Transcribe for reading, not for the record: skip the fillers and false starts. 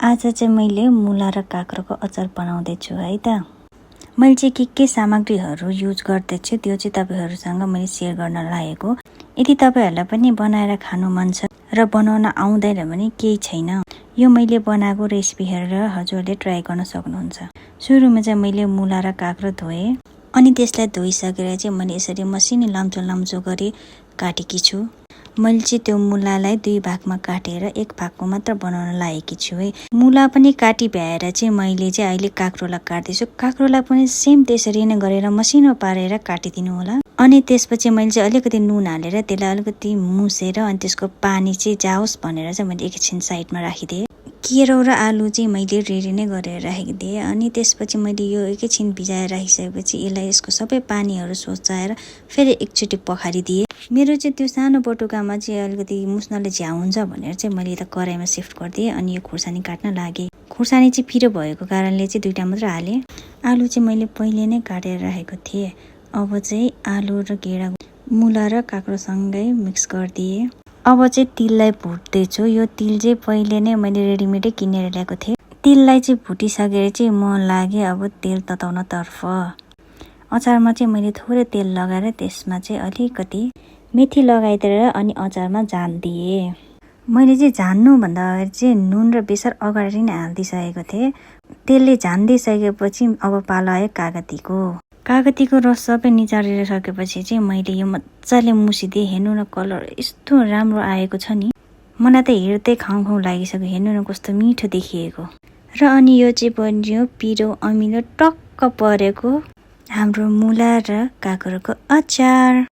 आज चाहिँ मैले मुला र काँक्रोको अचार बनाउँदैछु है त। मैले चाहिँ के सामग्रीहरू युज गर्दैछु त्यो चाहिँ तपाईहरुसँग मैले शेयर गर्न लागेको। यदि तपाईहरुलाई पनि बनाएर खानु मन छ र बनाउन आउँदैन भने केही छैन, यो मैले बनाएको रेसिपी हेरेर हजुरले ट्राई गर्न सक्नुहुन्छ। सुरुमा चाहिँ मैले मुला र काँक्रो धोए अनि त्यसलाई धोइसकेर चाहिँ मैले यसरी मसिनो लम्चो गरी काटेकी छु। मैले चाहिँ त्यो मुलालाई दुई भागमा काटेर एक भागको मात्र बनाउन लागेकी छु है। मुला पनि काटी भ्याएर चाहिँ मैले चाहिँ अहिले काँक्रोलाई काट्दैछु। काँक्रोलाई पनि सेम त्यसरी नै गरेर मसिनो पारेर काटिदिनु होला। अनि त्यसपछि मैले चाहिँ अलिकति नुन हालेर त्यसलाई अलिकति मुसेर अनि त्यसको पानी चाहिँ जाओस् भनेर चाहिँ मैले एकछिन साइडमा राखिदिए। केरो र आलु चाहिँ मैले रेडी नै गरेर राखिदिए। अनि त्यसपछि मैले यो एकैछिन भिजाएर राखिसकेपछि यसलाई यसको सबै पानीहरू सोचाएर फेरि एकचोटि पखारिदिए। मेरो चाहिँ त्यो सानो बटुकामा चाहिँ अलिकति मुस्नले झ्याउ हुन्छ भनेर चाहिँ मैले त कराईमा सिफ्ट गरिदिए अनि यो खुर्सानी काट्न लागे। खुर्सानी चाहिँ पिरो भएको कारणले चाहिँ दुईटा मात्र हाले। आलु चाहिँ मैले पहिले नै काटेर राखेको थिएँ। अब चाहिँ आलु र गेडा मुला र काँक्रोसँगै मिक्स गरिदिए। अब चाहिँ तिललाई भुट्दैछु। यो तिल चाहिँ पहिले नै मैले रेडीमेडै किनेर ल्याएको थिएँ। तिललाई चाहिँ भुटिसकेर चाहिँ म लागे अब तेल तताउन तर्फ। अचारमा चाहिँ मैले थोरै तेल लगाएर त्यसमा चाहिँ अलिकति मेथी लगाइदिएर अनि अचारमा झान्दिए। मैले चाहिँ झान्नु भन्दा अगाडि चाहिँ नुन र बेसार अगाडि नै हाल्दिसकेको थिएँ। तेलले झान्दिसकेपछि अब पालो आयो कागतीको रस सबै निचारेर सकेपछि चाहिँ मैले यो मजाले मुसिदिएँ। हेर्नु न कलर यस्तो राम्रो आएको छ नि, मलाई त हेर्दै खाउँ लागिसक्यो। हेर्नु न कस्तो मिठो देखिएको। र अनि यो चाहिँ बनियो पिरो अमिलो टक्क परेको हाम्रो मुला र काँक्रोको अचार।